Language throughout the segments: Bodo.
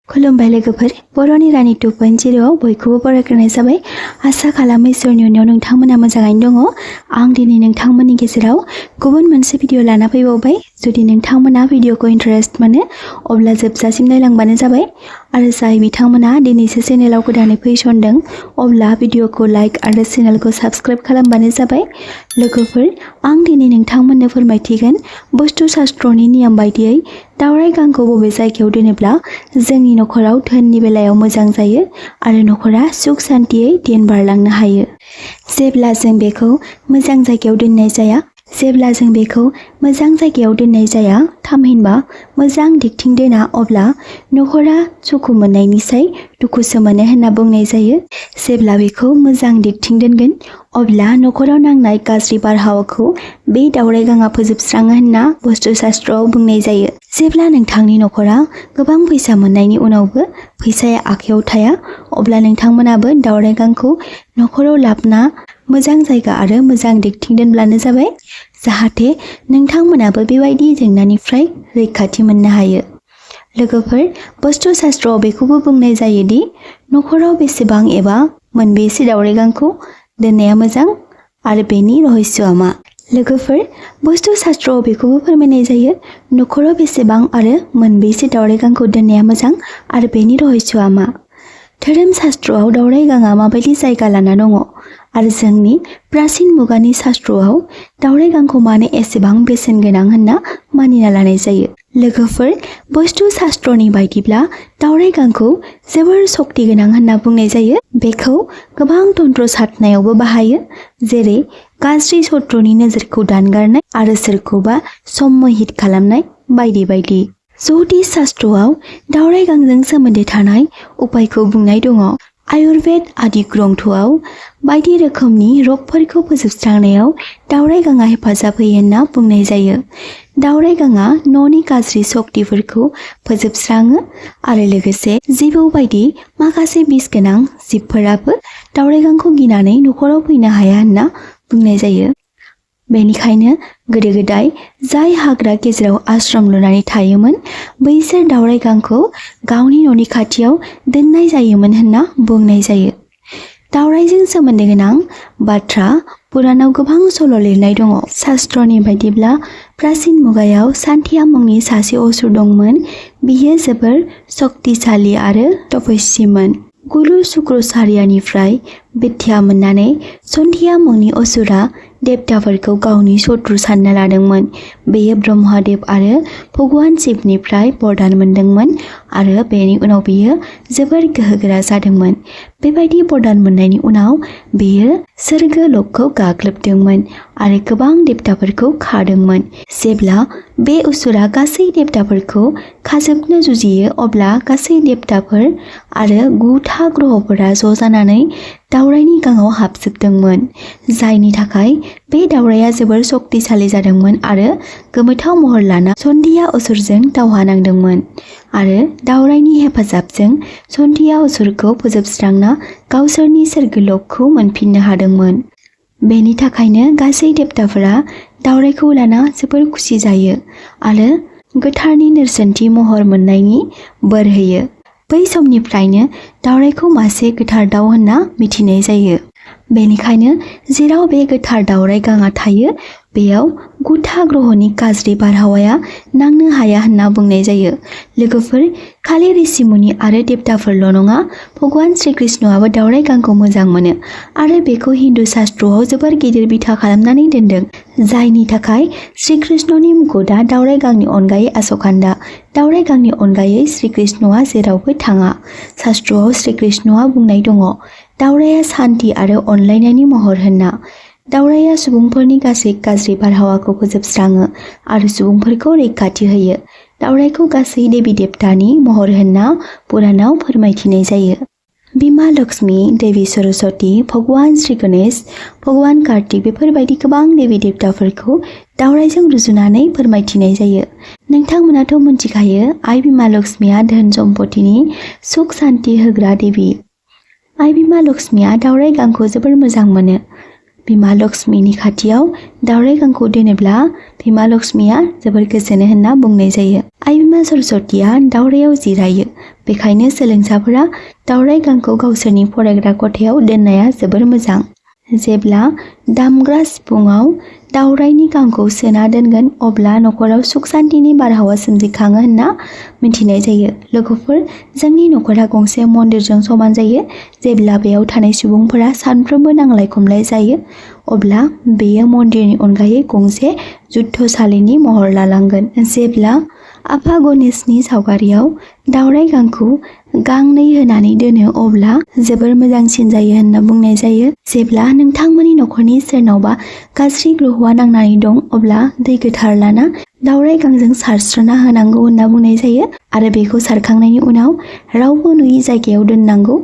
खुलुमबाय लोगोफोर बर'नि रानि 2.0 बयखौबो बरायग्रोनाय जाबाय आसा खालामो इसोरनि अननायाव नोंथांमोना मोजाङैनो दङ आं दिनै नोंथांमोननि गेजेराव गुबुन मोनसे भिडिअ लाना फैबावबाय जुदि नोंथांमोना भिडिअखौ इन्टारेस्ट मोनो अब्ला जोबजासिम नायलांबानो जाबाय आरो जाय बिथांमोना दिनैसो चेनेलाव गोदानै फैसनदों अब्ला भिडिअखौ लाइक आरो चेनेलखौ साबस्क्राइब खालामबानो जाबाय लोगोफोर आं दिनै नोंथांमोननो फोरमायथिगोन बस्तु शास्त्रनि नियम बायदियै दावराय गांखौ बबे जायगायाव दोनोब्ला जोंनि नखराव धोननि बेलायाव मोजां जायो आरो नखरा सुख शान्तियै दिन बारलांनो हायो जेब्ला जों बेखौ मोजां जायगायाव दोननाय जाया थामहिनबा मोजां दिगथिं दोना अब्ला नखरा सुखु मोननायनिसाय दुखुसो मोनो होनना बुंनाय जायो जेब्ला बेखौ मोजां दिगथिं दोनगोन अब्ला नखराव नांनाय गाज्रि बारहावाखौ बे दावराय गांआ फोजोबस्राङो होनना बस्तु शास्त्रआव बुंनाय जायो जेब्ला नोंथांनि नखरा गोबां फैसा मोननायनि उनावबो फैसाया आखायाव थाया अब्ला नोंथांमोनाबो दावराय गांखौ नखराव लाबना मोजां जायगा आरो मोजां दिगथिं दोनब्लानो जाबाय जाहाथे नोंथांमोनाबो बेबायदि जेंनानिफ्राय रैखाथि मोननो हायो लोगोफोर बस्तु शास्त्रआव बेखौबो बुंनाय जायोदि नखराव बेसेबां एबा मोनबेसे दावराय गांखौ दोननाया मोजां आरो बेनि रहस्यआ मा लोगोफोर बस्तु शास्त्रआव बेखौबो फोरमायनाय जायो नखराव बेसेबां आरो मोनबेसे दावराय गांखौ दोननाया मोजां आरो बेनि रहस्यआ मा धोरोम शास्त्रआव दावराय गांआ माबायदि जायगा लाना दङ आरो जोंनि प्राचीन मुगानि शास्त्रआव दावराय गांखौ मानो एसेबां बेसेन गोनां होनना मानिना लानाय जायो लोगोफोर बस्तु शास्त्रनि बायदिब्ला दावराय गांखौ जोबोर शक्ति गोनां होनना बुंनाय जायो बेखौ गोबां तन्त्र साधनायावबो बाहायो जेरै गाज्रि शत्रुनि नोजोरखौ दानगारनाय आरो सोरखौबा सम्मोहित खालामनाय बायदि बायदि ज्योतिष शास्त्रआव दावराय गांजों सोमोन्दो थानाय उपायखौ बुंनाय दङ आयुर्वेद आदि ग्रन्थआव बायदि रोखोमनि रगफोरखौ फोजोबस्रांनायाव दावराय गांआ हेफाजाब होयो होनना बुंनाय जायो दावराय गांआ न'नि गाज्रि शक्तिफोरखौ फोजोबस्राङो आरो लोगोसे जिबौ बायदि माखासे बिस गोनां जिबफोराबो दावराय गांखौ गिनानै नखराव फैनो हाया होनना बुंनाय जायो बेनिखायनो गोदो गोदाय जाय हाग्रा गेजेराव आश्रम लुनानै थायोमोन बैसोर दावराय गांखौ गावनि न'नि खाथियाव दोननाय जायोमोन होनना बुंनाय जायो दावरायजों सोमोन्दो गोनां बाथ्रा पुराणाव गोबां सल' लिरनाय दङ शास्त्रनि बायदिब्ला प्राचीन मुगायाव सान्थिया मुंनि सासे असुर दंमोन बियो जोबोर शक्तिशाली आरो तपस्विमोन गुरु शुक्राचार्यनिफ्राय बिद्या मोननानै सन्थिया मुंनि असुरा देवताफोरखौ गावनि शत्रु सानना लादोंमोन बेयो ब्रह्मदेव आरो भगवान शिवनिफ्राय बरदान मोनदोंमोन आरो बेनि उनाव बियो जोबोर गोहोगोरा जादोंमोन बेबायदि बरदान मोननायनि उनाव बेयो सोरगो लोकखौ गाग्लोबदोंमोन आरो गोबां देवताफोरखौ खादोंमन जेब्ला बे असुरा गासै देवताफोरखौ खाजोबनो जुजियो अब्ला गासै देवताफोर आरो गुथा ग्रहफोरा ज' जानानै दावरायनि गांआव हाबजोबदोंमोन जायनि थाखाय बे दावराया जोबोर शक्तिशाली जादोंमोन आरो गोमोथाव महर लाना सन्धिया असुरजों दावहा नांदोंमोन आरो दावरायनि हेफाजाबजों सन्धिया असुरखौ फोजोबस्रांना गावसोरनि सोरगोलोकखौ मोनफिननो हादोंमोन बेनि थाखायनो गासै देवताफोरा दावरायखौ लाना जोबोर खुसि जायो आरो गोथारनि नेरसोनथि महर मोननायनि बोर होयो बै समनिफ्रायनो दावरायखौ मासे गोथार दाउ होनना मिथिनाय जायो बेनिखायनो जेराव बे गोथार दावराय गांआ थायो बेयाव गुथा ग्रहनि गाज्रि बारहावाया नांनो हाया होनना बुंनाय जायो लोगोफोर खालि ऋषिमुनि आरो देवताफोरल' नङा भगवान श्रीकृष्णआबो दावराय गांखौ मोजां मोनो आरो बेखौ हिन्दु शास्त्रआव जोबोर गिदिर बिथा खालामनानै दोनदों जायनि थाखाय श्रीकृष्णनि मुकुटआ दावराय गांनि अनगायै आसखान्दा दावराय गांनि अनगायै श्रीकृष्णआ जेरावबो थाङा शास्त्रआव श्रीकृष्णआ बुंनाय दङ दावराया शान्ति आरो अनलायनायनि महर होनना दावराया सुबुंफोरनि गासै गाज्रि बारहावाखौ फोजोबस्राङो आरो सुबुंफोरखौ रैखाथि होयो दावरायखौ गासै देवी देवतानि महर होनना पुराणाव फोरमायथिनाय जायो बिमा लक्ष्मी देवी सरस्वती भगवान श्री गणेश भगवान कार्तिक बेफोरबायदि गोबां देवी देवताफोरखौ दावरायजों रुजुनानै फोरमायथिनाय जायो नोंथांमोनाथ' मिथिखायो आइ बिमा लक्ष्मीया धोन सम्पतिनि सुख शान्ति होग्रा देवी आइ बिमा लक्ष्मीया दावराय गांखौ जोबोर मोजां मोनो बिमा लक्ष्मीनि खाथियाव दावराय गांखौ दोनोब्ला बिमा लक्ष्मीया जोबोर गोजोनो होनना बुंनाय जायो। आइ बिमा सरस्वतीया दावरायाव जिरायो। बेखायनो सोलोंसाफोरा दावराय गांखौ गावसोरनि फरायग्रा खथायाव दोननाया जोबोर मोजां। जेब्ला दामग्रा सिफुङाव दावरायनि गांखौ सोना दोनगोन अब्ला नखराव सुख सान्तिनि बारहावा सोमजिखाङो होनना मिथिनाय जायो। लोगोफोर, जोंनि नखरा गंसे मन्दिरजों समान जायो। जेब्ला बेयाव थानाय सुबुंफोरा सानफ्रोमबो नांलाय खमलाय जायो अब्ला बेयो मन्दिरनि अनगायै गंसे जुद्धसालिनि महर लालांगोन। जेब्ला आफा गणेशनि सावगारियाव दावराय गांखौ गांनै होनानै दोनो अब्ला जोबोर मोजांसिन जायो होनना बुंनाय जायो। जेब्ला नोंथांमोननि नखरनि सोरनावबा गाज्रि ग्रहआ नांनानै दं अब्ला दै गोथार लाना दावराय गांजों सारस्रोना होनांगौ होनना बुंनाय जायो आरो बेखौ सारखांनायनि उनाव रावबो नुयि जायगायाव दोननांगौ।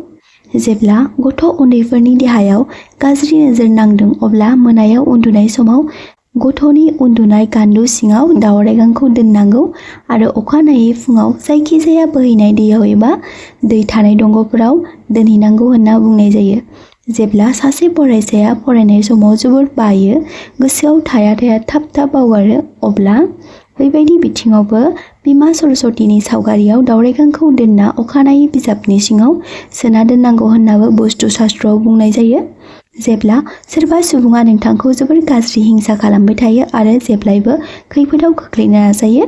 जेब्ला गथ' उन्दैफोरनि देहायाव गाज्रि नोजोर नांदों अब्ला मोनायाव उन्दुनाय समाव गथ'नि उन्दुनाय गान्दु सिङाव दावराय गांखौ दोननांगौ आरो अखानायै फुङाव जायखिजाया बोहैनाय दैयाव एबा दै थानाय दंग'फोराव दोनहैनांगौ होनना बुंनाय जायो। जेब्ला सासे फरायसाया फरायनाय समाव जोबोर बायो, गोसोआव थाया थाब थाब बावगारो अब्ला बेबायदि बिथिङावबो बिमा सरस्वतीनि सावगारियाव दावराय गांखौ दोनना अखानायै बिजाबनि सिङाव सोना दोननांगौ होननाबो बस्तु शास्त्रआव बुंनाय जायो। जेब्ला सोरबा सुबुङा नोंथांखौ जोबोर गाज्रि हिंसा खालामबाय थायो आरो जेब्लायबो खैफोदाव खोख्लैनो नाजायो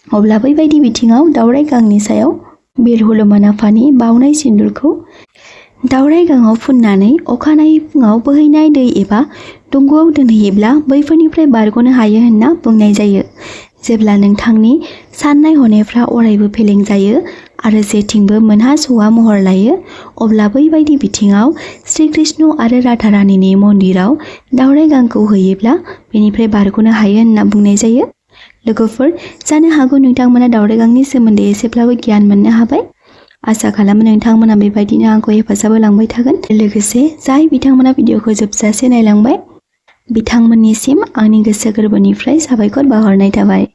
अब्ला बैबायदि बिथिङाव दावराय गांनि सायाव बिर हनुमान आफानि बावनाय सिन्दुरखौ दावराय गांआव फुननानै अखानायै फुङाव बोहैनाय दै एबा दंग'आव दोनहैयोब्ला बैफोरनिफ्राय बारग'नो हायो होनना बुंनाय जायो। जेब्ला नोंथांनि साननाय हनायफ्रा अरायबो फेलें जायो आरो जेथिंबो मोनहास'आ महर लायो अब्ला बैबायदि बिथिङाव श्री कृष्ण आरो राधा रानीनि मन्दिराव दावराय गांखौ होयोब्ला बेनिफ्राय बारग'नो हायो होनना बुंनाय जायो। लोगोफोर, जानो हागौ नोंथांमोना दावराय गांनि सोमोन्दै एसेब्लाबो गियान मोननो हाबाय। आसा खालामो नोंथांमोना बेबायदिनो आंखौ हेफाजाब होलांबाय थागोन। लोगोसे जाय बिथांमोना भिडिअखौ जोबजासे नायलांबाय बिथांमोननिसिम आंनि गोसो गोरबोनिफ्राय साबायखर बावहरनाय थाबाय।